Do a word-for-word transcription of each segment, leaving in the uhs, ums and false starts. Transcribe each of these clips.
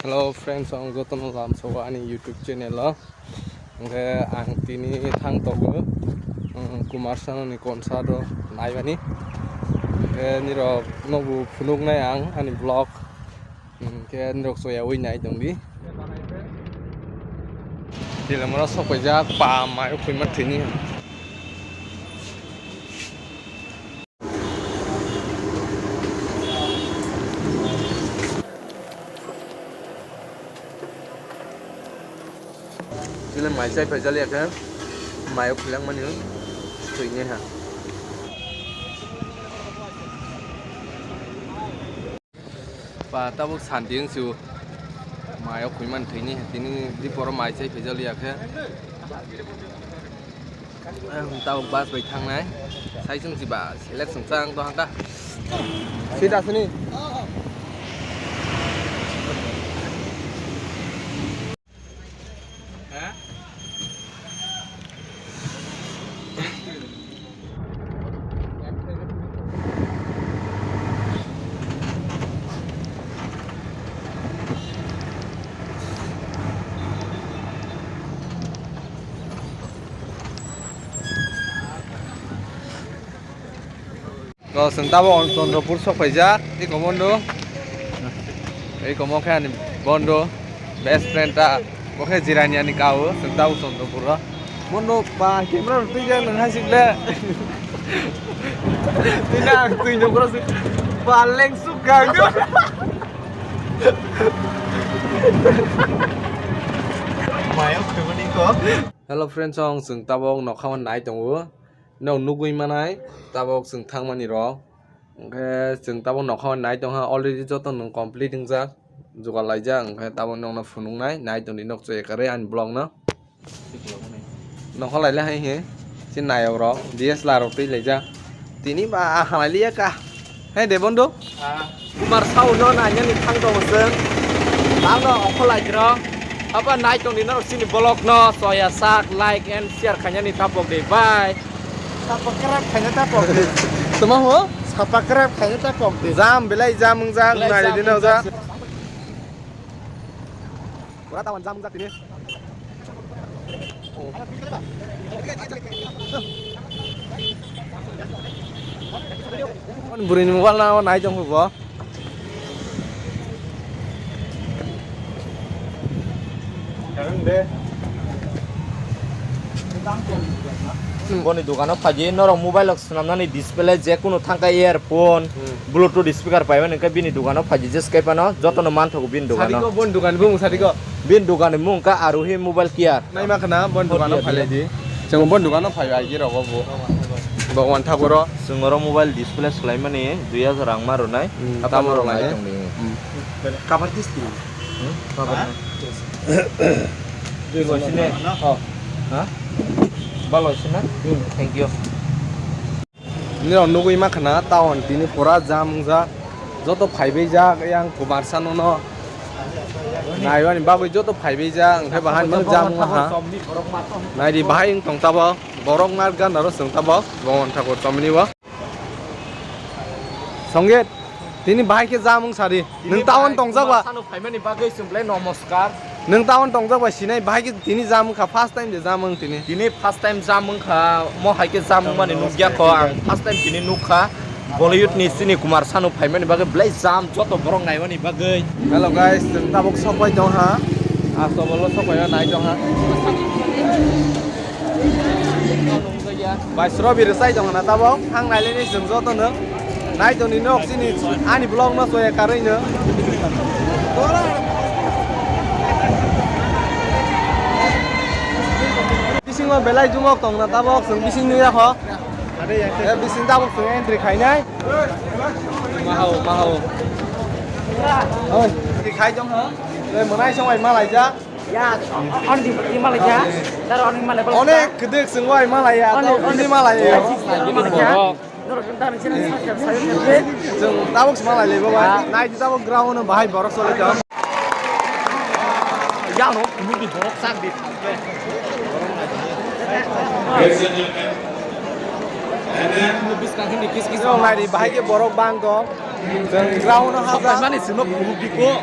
Hello friends, ang jotono lamsao ani YouTube channel o. Hwnkhe ang tini thang tongo, um, Kumar Sanu ni concert o naimani. Hwnkhe nirok nogo phunuknai ang ani vlog. Hwnkhe nirok choyaui nai tongdi. Tilamura sokpaijak pa mai o khulma thwini. Chwla mai chai phaijak ya khe, mai o khulangmani thwini ha. Pa tabuk santi wng su. Mai o khulmani thwini, tini diporo mai chai phaijak ya khe. Ang tabuk bus bai thangnai. Sai chwng si ba select chwng chang to hangka. Seat asini. To chwng tabuk Chandrapur sok phaijak, tei komondo. Tei komo khe ani bondo, best friend ta, bo khe Jirania ni kao, chwng tabuk Chandrapur o. Bondo pa camera rw twi jak nang hasik le. Twi na ang twi nokro se pa leng suk kang. Mayok khwmani ko. Hello friends, ang chwng tabuk nokha o nai tongo. Nok nugwi manai, tabuk chwng thangmani rok. Hwnkhe chwng tabuk nokha o nai tongkha, already joto nwng complete wngjak, jugal laijak, hwnkhe tabuk nokno phunuknai, nai tongdi nok chaya kwrwi ani vlog no. Nokha lailai hai he, si nayok rok, D S L R rok twi laijak. Tini ba a halai liya ka. Hai de bondo. Ah. Kumar Sanu no nainani thang tongo chwng. Tamo okhorlai rok. Abo nai tongdi norok chini vlog no, soya sak, like and share khainani tapok de. Bye. Subscribe khaina tapok de. Tama ho? Subscribe khaina tapok de. Jam belai jam wngjak, belai nai jam di nokjak. Pura tawan jam wngjak tini. Bwrwini mobile no nai tong bo. Boni dogano phaidi norok mobile rok swnamnani display je kunu thangkha earphone, hmm, bluetooth speaker paimani hwnkhe bini dogano phaidi je swkai phano jotono manthogo bini dogano. Sadiko, bon dogan bumung sadiko. Bini doganni mung wngkha Arohi Mobile Care. Naima khna bon dogano phailai di. Chwng bon dogano phai ai rogo bo. Bhagwan Thakur o. Chwng oro mobile display swlaimani dui hajar rang ma rwnai. Hmm, tamo rok nai tongdi. Hmm. Cover this thing. Hmm? Cover. Ha? Yes. Balo sini. Oh. Ha? Balo sini. Hmm. Thank you. Nini rok nugwi mankha na, town tini pura jam wngjak, joto phaibai jak, yang Kumar Sanu no naimani bagwi joto phaibai jak, hwnkhe bahai no jam wngkha. Naidi bahai wng tong tabok, borok mar gana rw chwng tabok, Bhagwan Thakur chomni bo. Songit, tini bahai khe jam wng sadi. Nwng town tongjak ba? Sanu phaimani bagwi chwng belai nomoskar. Nwng town tongjak ba sinai bahai khe tini jam wngkha, first time de jam wng tini. Tini first time jam wngkha, mo hai khe jam wngmani nukya kho ang, first time tini nukha. Bollywood ni chini Kumar Sanu phaimani bagwi belai jam, joto borok naimani bagwi. Hello guys, chwng tabuk sokpai tongha. Asto bolo sokpai nai tongha. Bai srobi rwchai tongna tabok, thang naileni chwng joto no. Nai tongni nok chini ani vlog no soya karwi no. Bisingo belai jumok tongna tabok, chwng bising nwi yakho. E bising tabok chwng entry khainai. Mahao, mahao. Oi, entry khai tong ha. Tei mwnai song bai malaijak. Ya, on di, di malai ya. Dar on malai. Onek kedek sengwai malai ya, tau bini malai ya. Malai ya. Norok tang sini sayo sayo. Seng tabok semalai lebo bai. Nai di tabok ground no bahai borok sole tong. Ya no, ini di borok sak di. Ladies and gentlemen, and then. Ini bis kang ini kis kis. Nai di bahai ke borok bang tong. Seng ground no haja. Mani sino puru di ko.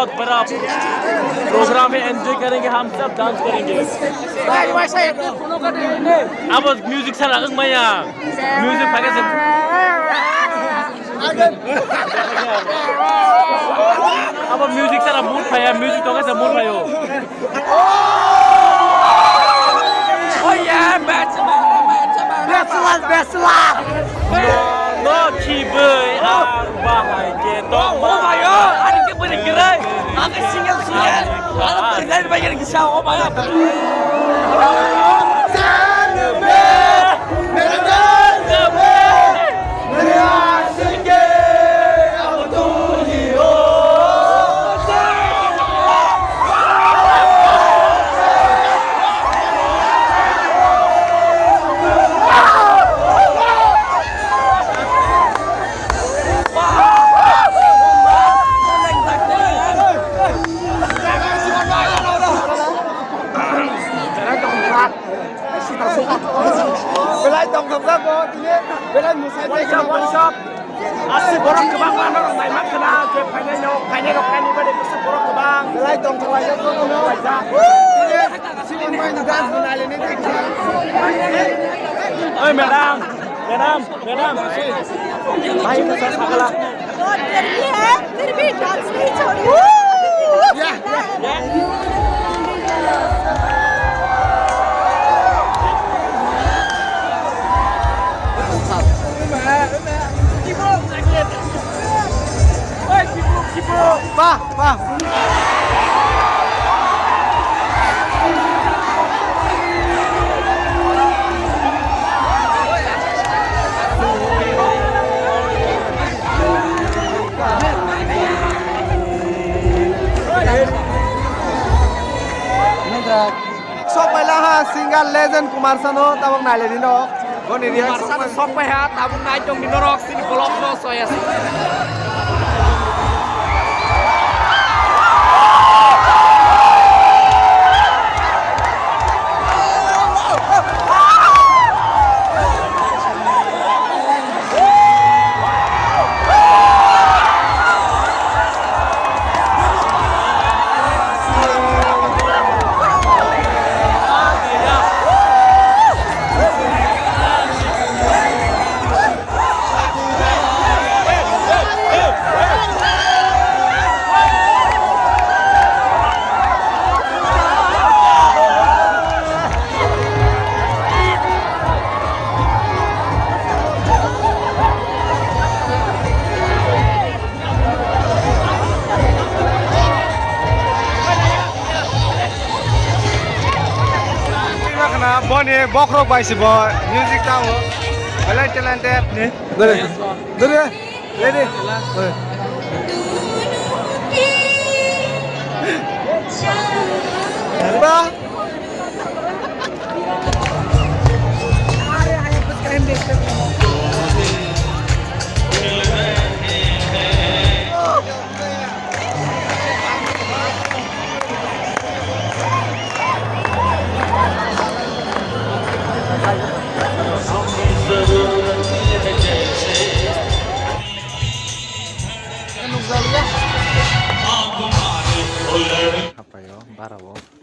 बहुत बड़ा प्रोग्राम है, एंजॉय करेंगे हम सब, डांस करेंगे। Abo music sara wng maya. Music pakai se. Abo music sara mood phaya, music tongkhe se mood phaio. Oh yeah, bachelor, bachelor. Bachelor, bachelor. No, no, khibui, ar bahai khe tong. Oh my God, ani khe bwrwi kwrwi. Ang khe single, single. Ang khe bwrwi kwrwi bai khe kisa, oh my God. Belai tongthokjak bo tini, belai mwsai tongthok. Aswk borok kwbangma norok naimak khna, je phainai no, phainai rok naini bagwi aswk borok kwbang. Belai tongthok laijak bo no. Tini sini bai dance nai le ni. Oi madam, madam, madam. Bhai, musa sagala. बहुत गर्मी है, फिर भी डांस नहीं छोड़ी। Bah, bah. Sok paila ha singer legend Kumar Sanu, tabok nailai dino. Boni reaction sok pai ha, tabok nai tong di norok sini vlog no soya. Boni bokrok bai se bo music tamo. Belai talented ni. Dore. Dore. Ready. Ba. Hapai o, bara o.